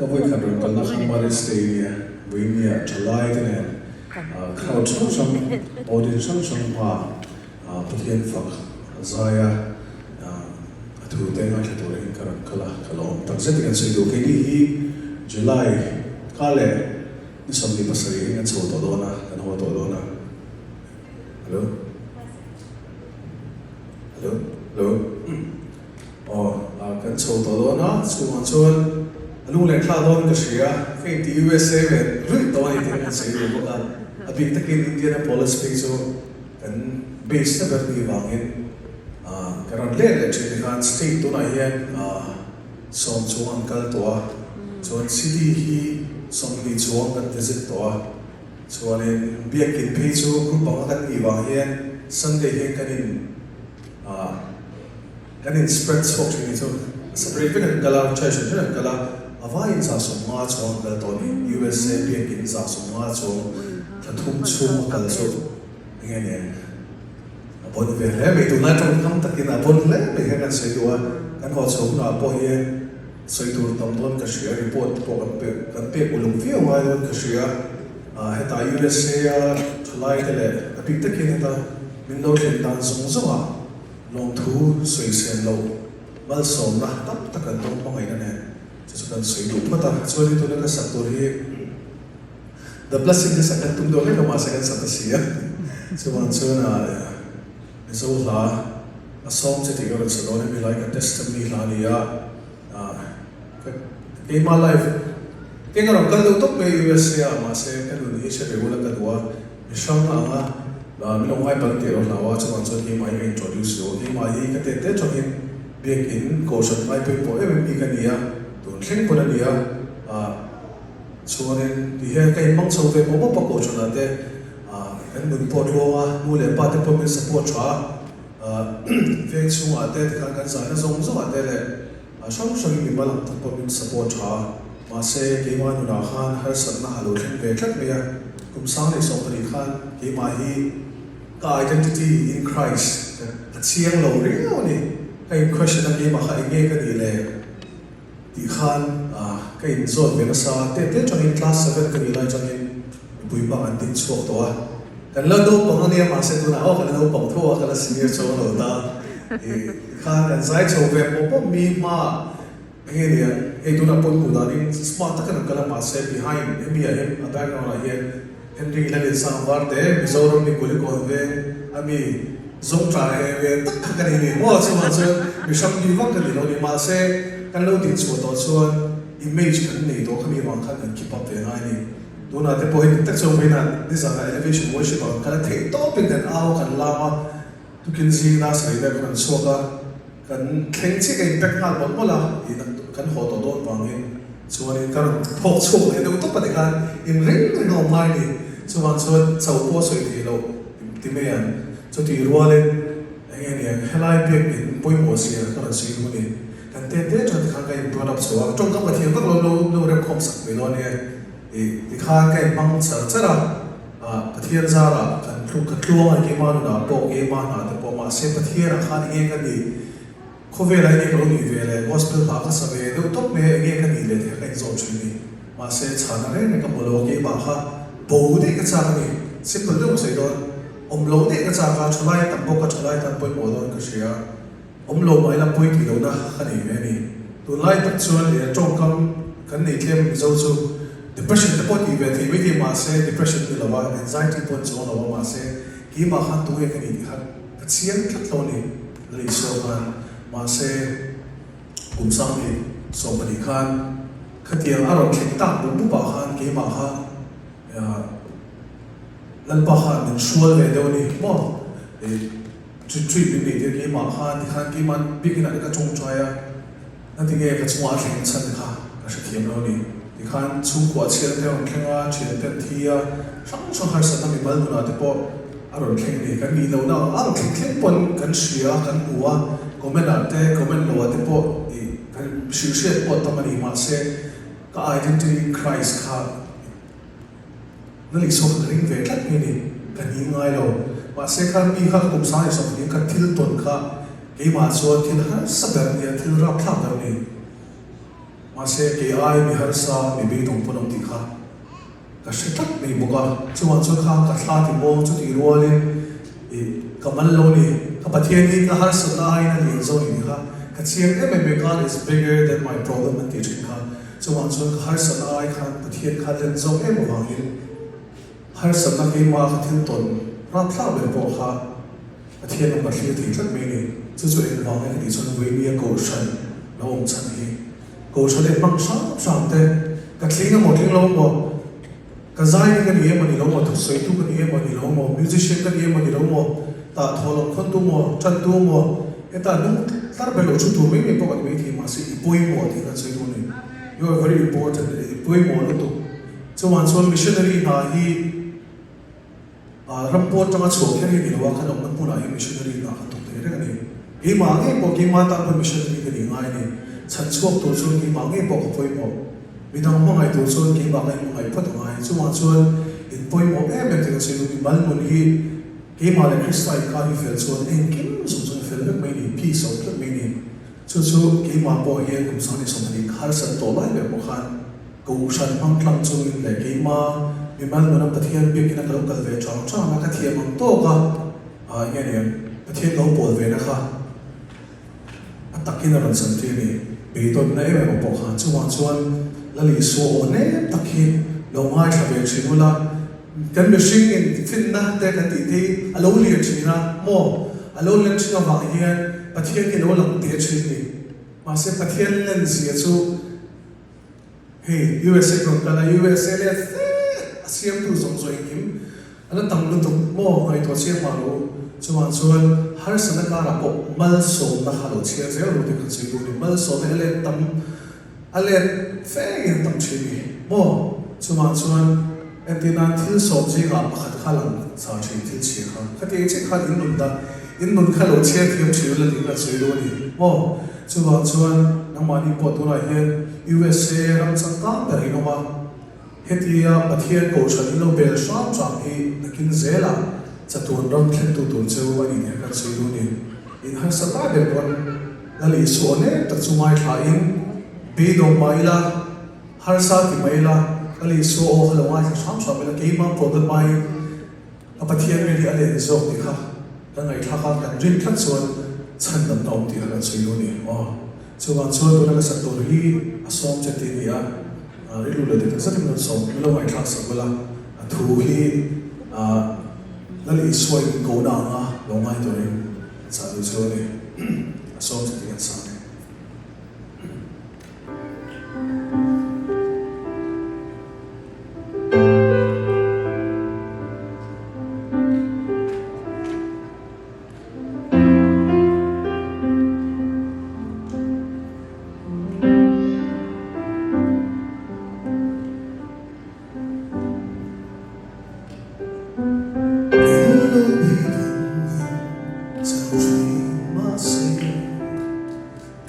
Ka vawikhat rawn kalna kha Marriage Day nia, Vawinia thalai te nen crowd hrang hrang, audience hrang hrang hma Pathian fak zai a, a thu te ngaithla turin ka rawn kal a, ka la awm tak zet i kan sawi duh. Keini hi July kha leh ni 27 hi kan chho tawh dawn a, kan haw tawh dawn a. Hello? Hello? Hello? Aw, kan chho tawh dawn a, chhungah chuan a lung leh thla dawn ka hria, ka inti USA ve ruih tawh a ni tih kan sawi duh bawk a, a bik takin Indianapolis phei chu kan base na ber ni vangin ka rawn let leh thin tikhan state tunah hian sawm chuang an kal tawh a, chuan city hi 20 chuang kan visit tawh a, chuanin biakin phei chu group anga kan nih vang hian Sunday hian kan in Kan in spread chhuak thin hi chu separate vek an kal a, church hran hran an kal a, a vaiin 150 chuang an kal tawh a ni. USA biakin 150 chuang thla thum chhung a kal chu enge ni ang, a bawn ve hle mai. Tunlai tawngkam takin a bawn hle mai kha kan sawi duh a, kan haw chho hunah pawh hian sawi tur tam dawn ka hria, report pawh kan pek kan pek uluk viau ngai dawn ka hria. Hetah USA a thalaite leh a bik takin heta min lo thlen dan zawng zawngah Lawmthu sawisel loh malsawmna tam tak an dawng hmangaihna nen chu chu kan sawi duh phawt a. Chuanin tuna ka sak tur hi The Blessing hi sak kan tum deuh hlek a mahse kan sa ta si a. Chuvang chuan Mizo hla a sawm che tih ka rawn sa dawn em helai ka testimony hla a ni a. Keimah life keng a rawn kal deuh tawp mai USA ah mahse ka nun hi hre ve ula ka duh a. Mi hrang anga min lo ngai palh tih erawh hlau a, chuvang chuan keimah hi ka introduce lo a, keimah hi ka tet te atangin biakin kohhran ngai pawimawh em em mi ka ni a, tun thleng pawn a ni a, ah chuanin ti hian ka inhmang chho ve mawp mawp a kohhranah te ah kan nun pawh tluang a, nu leh pa te pawh min support tha a, ah veng chhungah te tikhan kan zaina zawng zawngah te leh A hrang hrangin mi hmalam tak pawh min support tha a, mahse keimah nunah khan harsatna a lo thleng ve tlat mai a, kum 1024 khan keimah hi ka identity in Christ ka chiang lo riau a ni, ka in question a keimah kha eng nge ka nih le tih khan ka in zawt ve nasa a, tete tangin class seven ka nih lai tangin mipui hmang an ding chhuak tawh a. Kan la naupang a nia mahse tunah aw kan la naupang tho a, ka la senior chuang lo ta. Ih khan kan zai chho ve pawh pawh mi hmaah eng nge nia hei tunah pawh hmuh danin smart takin an kal a mahse behind hemi ah hian a background ah hian Henry Lalinsang Varte Mizoram mi Kulikawn veng a mi zawng tla he ve tak kha ka ni ni maw chuvang chuan mi hrang bik vak ka ni lo ni mahse kan lo dinchhuah tawh chuan image kan nei tawh khami vang khan kan keep up ve ngai a ni. Tunah te pawh hi dik tak chuan vawiinah nizanah Elevation Worship ah kan kal a, theih tawpin kan au a, kan lam a, tukin zingna sawi vel kan rawn chhuak a, kan thleng chiah ka in pack nghal mawlh mawlh a, ih kan haw tawh dawn vangin chuanin ka rawn phawk chhuak leh deuh tawp a tikhan in ring ring a awm ngai a ni. Chuvang chuan cho pawh a sawi theih loh ti mai ang. Chutih rualin eng nge niang helai biak in pawimawh zia ka rawn sawi duh a ni. Kan te te chuan tikhan ka in brought up chho a, tawngkam ka thiam vak lo, lo lo remkhawm sak mai dawn nia. Ih tikhan ka inhmang char char a, ah Pathian zarah kan tlu ka tluang a ni keimah nunah pawh keimah hna te pawh mahse Pathianah khan enge ka nih khawvelah enge ka lo nih ve le gospel hla ka sa ve deuh tawp mai a enge ka nih le tih kha ka inzawm thin a ni mahse chhana reng reng ka hmu lo a keimah kha bo daih ka chak a ni simple deuh ka sawi dawn awm lo daih ka chak a thalai tam bawk a thalai tan pawimawh dawn ka hria. Awm lo mah ila pawi tih lohna ka nei ve a ni. Tunlai tak chuan leh tawngkam kan nei tlem Mizo chu depression te pawh tih ve thei mai thei mahse depression ni lo a, anxiety pawh ni chuang lo a mahse keimah khan tunge ka ni tih kha ka chiang tlat lo a ni Lal Isua khan mahse kum 1024 khan khatiang a rawn thleng tak bup bup ah khan keimah kha Lalpa khan min hrual ve deuh a ni maw. Retreat min neih tir keimah khan tikhan keimah biakin ah te ka tawngtai a, na tinge ka chungah a thleng chhan te kha ka hrethiam lo a ni. Tikhan chhungkua chhiat te a rawn thleng a, thian te an thi a, hrang hrang harsatna mimal nunah te pawh a rawn thleng a ni. Kan nih lohna ang ang thleng thleng pawn kan hria a, kan hmu a, comment ah te, comment loh ah te pawh ih kan hrilhhriat pawh tam a ni. Mahse ka identity in Christ kha Na leh sawn ka ring ve tlat mai a ni, ka ni ngai lo. Mahse kha mi kha ka kum 1020 kha thil tawn kha keimah chuan thil harsa ber a ni a, thil rapthlak ber a ni. Mahse kei ai mi harsa mi beidawng pawn awm tih kha ka hre tlat mai bawk a. Chuvang chuan kha ka thla ti maw chutih rualin ih ka mal lo ni. Ka Pathian hi ka harsatna aiin a lian zawk ni tih kha ka chiang em em mai. God is bigger than my problem an tih thin kha. Chuvang chuan ka harsatna ai khan Pathian kha len zawk em avangin harsatna keimah ka thil tawn rapthlak ber pawh kha Pathian lam ka thlir thei tlat mai a ni. Chu chu engvang nge ka tih chuan Vawimia Kohhran lo awm chhan hi. Kohhran en hmang hram hram te, ka tling emaw tling lo emaw, ka zai hi ka ni emaw ni lo maw, thusawitu ka ni emaw ni lo maw, musician ka ni emaw ni lo maw, tah thaw lam khawntu maw, tantu maw, heta nung tlar ber lo thu tur mai mai pawh ka ni maithei mahse i pawimawh tih kan sawi dawn a ni. You are very important, i pawimawh lutuk. Chuvang chuan missionary hna hi. Ram pawn tanga chhuah kher hi ni lo a, kan awmna hmunah hian missionary hna kan thawk thei reng a ni. Keimah ngei pawh, keimah tan pawh missionary ka nih ngai a ni. Chhan chhuak tur chuan keimah ngei pawh ka pawimawh. Midang hmangaih tur chuan keimah ka inhmangaih phawt a ngai. Chuvang chuan in pawimawh em em tih kan sawi duh ni. Malmun hi keimah leh Krista inkar hi fel chuan engkim zawng zawng fel vek mai ni, peace a awm tlat mai ni. Chu chu keimah pawh hian kum 2020 harsat tawh lai ber pawh khan Kohhran hmang tlang chungin leh keima mimal nuna Pathian biakina ka lo kal ve chang chang a, ka thiam ang tawk a, ah enge ni ang, Pathian ka lo pawl ve na kha a takin a rawn chan tir ni, beidawnna em em a pawh khan chungah chuan Lal Isua aw nem tak hi lo ngaithla ve thin ula, kan mihring in finna te kan tih te hi a lo lian thin a maw, a lo len thin avang hian Pathian hi a lo lang te thin ni, mahse Pathian len zia chu. Hei USA ka rawn kal a, USA leh fe a siamtu zawng zawng engkim a la tam lutuk maw ngaihtuah chiang mah lo. Chuvang chuan harsatna karah pawh malsawmna kha lo chhiar zel ru tih kan sawi duh a ni. Malsawmna hi a let tam, a let fe in a tam thin a ni maw. Chuvang chuan entir nan thil sawm zingah pakhat kha lang sa thin thil chhia kha. Khatiang chiah khan in nun dah, in nun kha lo chhiar thiam thin ula tih kan sawi duh a ni maw. Chuvang chuan nangmahni pawh tunah hian USA ram changkang ber in awm a, hetia Pathian kohhran in lo bel hram hram hi nakin zelah chatuan ram thlentu tur cheu a ni tih kan sawi duh a ni. In harsat lai ber pawn Lal Isua aw nem tak chu ngaithlain beidawng mah ila, harsa ti mah ila, Lal Isua aw kha lo ngaithla hram hram ila, keimah problem aiin A Pathian rin hi a len zawk tih kha kan ngaihthlak a, kan rin tlat chuan chhandamna awm tih kha kan sawi duh a ni. Aw, chuvang chuan tuna ka sak tur hi a sawm che tih a ni a, rilru leh dik tak zetin rawn sawm min lo ngaihthlak sak ula, a thu hi Lal Isua in kohna anga lo ngai turin ka chah duh chu a ni. A sawm che tih kan sa a ni.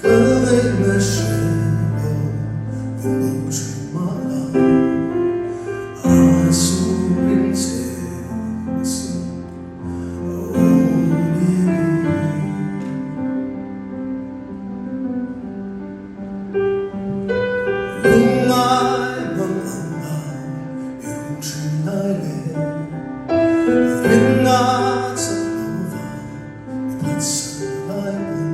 Ka ngaihna hre lo in bo thin mah la, a sum ring che asin a aw ni ni. Lungngai bang ang la i rum thin lai leh rinna chak lo vang i phatsan lai pawn.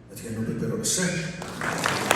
Pathian ropui ber rawh se.